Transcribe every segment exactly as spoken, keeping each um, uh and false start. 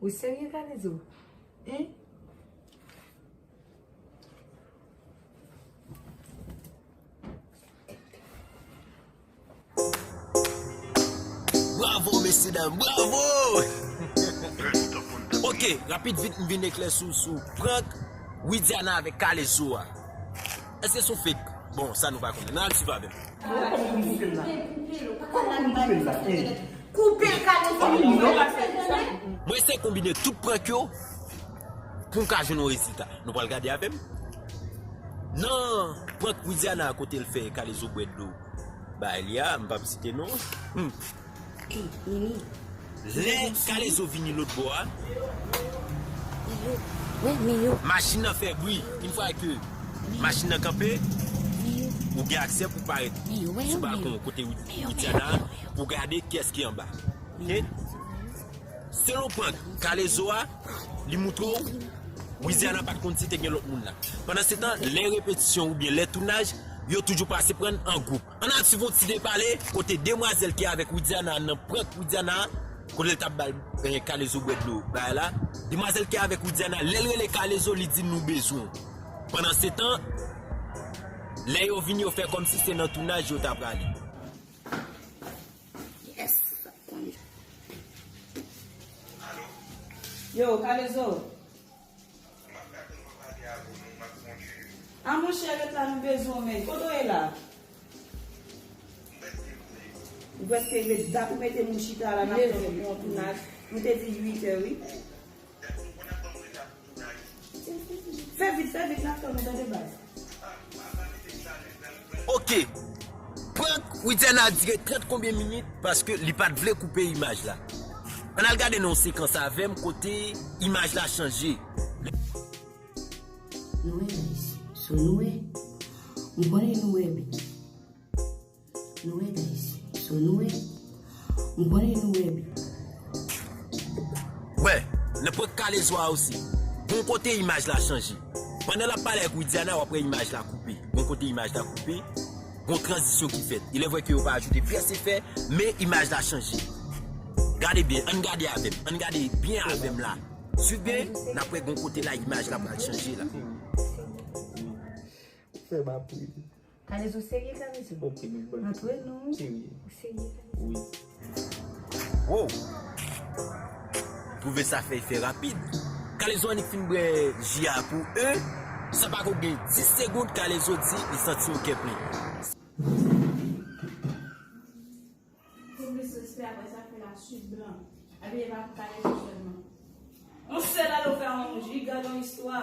Ou serye, Kalezo? Hein? Bravo, mesye dam, bravo! Ok, rapid vit, m vin eklèsi w sou prank Widiana avèk Kalezo a. Èske se yon fake? Bon, sa nou pa konnen. N al swiv avè m. Koupe l, Kalezo. Mwen eseye konbine tout prank yo pou m ka jwenn yon rezilta. Nou pral gade avè m. Nan prank Widiana kote l fè Kalezo bwè dlo bay li a, m p ap site non. Hmm. Ey, Mimi. Lè Kalezo vini lòt bò a, Miyou. Wi, Miyou. Machin nan fè bri. Yon fwa ke machin nan kanpe, Miyou, ou gen aksè pou parèt sou balkon kote Widiana pou gade kiyès ki anba. Ok? Selon prank Kalezo a, li moutre w Widiana pa t konn si te gen lòt moun la. Pandansetan, lè repetisyon oubyen lè tounaj, yo toujou pase prank an gwoup. Ann al swiv yon ti depale kote demwazèl ki avèk Widiana nan prank Widiana, kote l t ap ba l, eh, Kalezo bwè dlo bay la. Demwazèl ki avèk Widiana, lè l rele Kalezo, li di l nou bezwen w. Pandansetan, lè yo vini, yo fè kòmsi se nan tounaj yo ta prale. Yes. Yo, Kalezo. A monchè, ret la, nou bezwen w, men. Kote w ye la? Ou prèske ret, dat ou mete nou chita la, n ap tann pou yon tounaj. Nou te di uit è, wi. Fè vit, fè vit, n ap tann ou, tande baz. Ok. Prank Widiana a dire trant konbyen minit paske li pa t vle koupe imaj la. Ann al gade nan yon sekans avè m kote imaj la chanje. Nou wè, guys. So, nou wè. M konnen nou wè, baby. Nou wè, guys. So, nou wè. M konnen nou wè, baby. Wè, nan prank Kalezo a osi, gon kote imaj la chanje. Pandan l ap pale avèk Widiana, w ap wè imaj la koupe. Gon kote imaj la koupe, gon tranzisyon ki fèt. Il est vrai ke yo pa ajoute pyès efè, men imaj la chanje. Gade byen, ann gade avè m. Ann gade byen avè m la. Swiv byen, n ap wè gon kote la, imaj la pral chanje la. Fè m apre. Kalezo serye, Kalezo. Ok, men bon. Antre nou. Serye. Ou serye, Kalezo? Wi. Wow! Twouve sa fè efè rapid. Kalezo annik fin bwè ji a pou en, san pa ko gen dis segonn, Kalezo di li santi yon kè plen. Pou plis respè, apre sa, fè la suite blan. Abiye pa pou Kalezo sèlman. On sèl alo fè yon ji, gade yon istwa.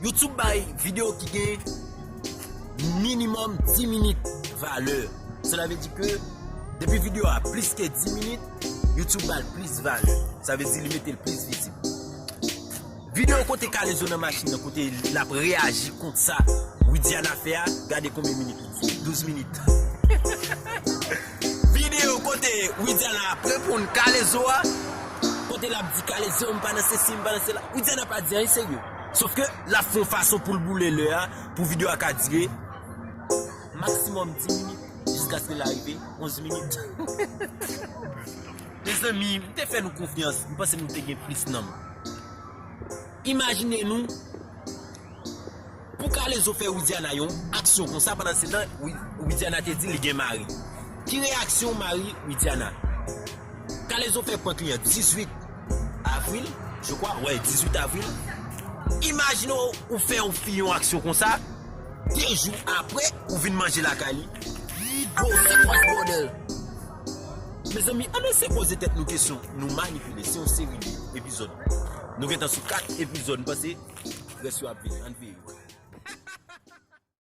YouTube bay videyo ki gen minimòm dis minit valè. Sela vle di ke depi videyo a plis ke dis minit, YouTube ba l plis valè. Sa vle di li mete l plis vizib. Videyo kote Kalezo nan machin nan, kote l ap reyaji kont sa Widiana fè a, gade konbyen minit li di, douz minit. Videyo kote Widiana ap reponn Kalezo a, kote l ap di Kalezo, "M pa nan sesi, m pa nan sela." Widiana pa di anyen serye. Sof ke l ap fè yon fason pou l boule lè a, pou videyo a ka dire maksimòm dis minit, jiskaske l arive onz minit. Mezanmi, m te fè nou konfyans, m panse nou te gen plis nanm. Imajine nou, pou Kalezo fè Widiana yon aksyon konsa, pandansetan, Wi-, Widiana te di li gen mari. Ki reyaksyon mari Widiana? Kalezo fè prank li an dizuit avril, je crois, wè, dizuit avril. Imajine w, ou fè yon fi yon aksyon konsa, de jou apre, ou vin manje lakay li. Bro, se kwa bòdèl? Mezanmi, ann eseye poze tèt nou kesyon. Nou manipile, se yon seri de epizòd. Nou gentan sou kat epizòd, m panse rès yo ap vini. Ann veye.